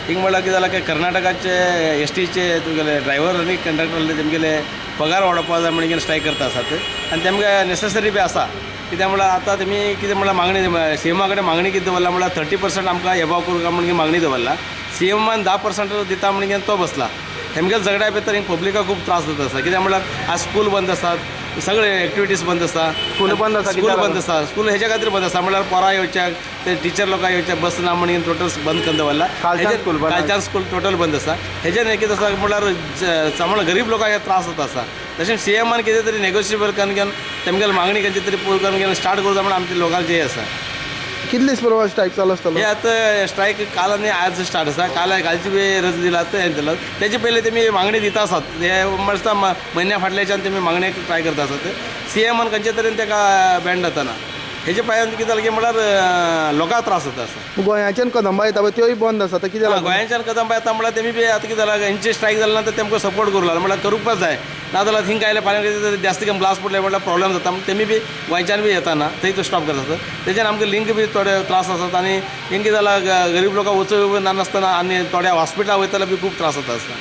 हिंग म्हणल्यार कितें जालां की कर्नाटकाचे एसटीचे तुगेले ड्रायव्हर आनी कंडक्टर तेमगेले पगार वाडोवपा जाय म्हणून स्ट्रायक करता आसात आनी तेमकां नेसेसरी बी आसा. कित्याक म्हणल्यार आतां तेमी कितें म्हणल्यार मागणी सीएमा कडेन मागणी कितें दवरला म्हणल्यार 30% आमकां एबाव करूं म्हणून मागणी दवरला. सीएमान 10% दिता म्हणून तो बसला. तेमगेले झगड्या भितर हिंग पब्लिकाक खूब त्रास जाता आसा. कित्याक म्हणल्यार आज स्कूल बंद आसात, सगळे एक्टिविटीज बंद आसा. स्कूल बंद आसा स्कूल कित्याक बंद लागून? आसा. स्कूल हेच्या खातीर बंद आसा म्हणल्यार पोरां येवच्याक ते टिचर लोकां येवच्याक बस ना म्हणून टोटल बंद करून दवरला. कालच्यान स्कूल बंद आसा. कालच्यान स्कूल टोटल बंद आसा. हेजेर कितें आसा म्हणल्यार सांबाळ गरीब लोकांक त्रास जाता आसा. तशें सीएमान कितें तरी नेगोशिएबल करून घेवन तेमगेले मागणी खंयची तरी पुरो करून घेवन स्टार्ट करूं जाय म्हणून आमच्या लोकांचे हें आसा. कितले दीस प्रमाण स्ट्रायक चालू आसतलो? हे आतां स्ट्रायक काल आनी आज स्टार्ट आसा. काल कालची बी रजा दिला हें दिला. तेजे पयलीं तेमी मागणी दिता आसात. हे म्हणटा म्हयन्या फाटल्याच्यान तेमी मागणी ट्राय करता आसात. सीएमान खंयचे तरेन तेका बँड जाताना हेजे पांयान कितें जालें की म्हणल्यार लोकांक त्रास जाता आसा. गोंयाच्यान कदंबा येता पळय त्योय बंद आसा, आतां कितें लागून? गोंयाच्यान कदंबा येता म्हणल्यार तेमी बी आतां कितें जालां हेंचे स्ट्रायक जाले नंतर तेमकां सपोर्ट करूं लागला म्हणल्यार करूंकच जाय. नाजाल्यार थिंग आयले फाल्यां कितें तरी जास्त करून ब्लास्ट पडले म्हणल्यार प्रॉब्लेम जाता म्हणून तेमी बी गोंयच्यान बी येताना थंय तो स्टॉप करता आसता. तेच्यान आमकां लिंक बी थोडे त्रास आसात आनी हिंग कितें जालां गरीब लोकांक वचूंक नासतना आनी थोड्या हॉस्पिटलां वयताल्यार बी खूब त्रास जाता आसता.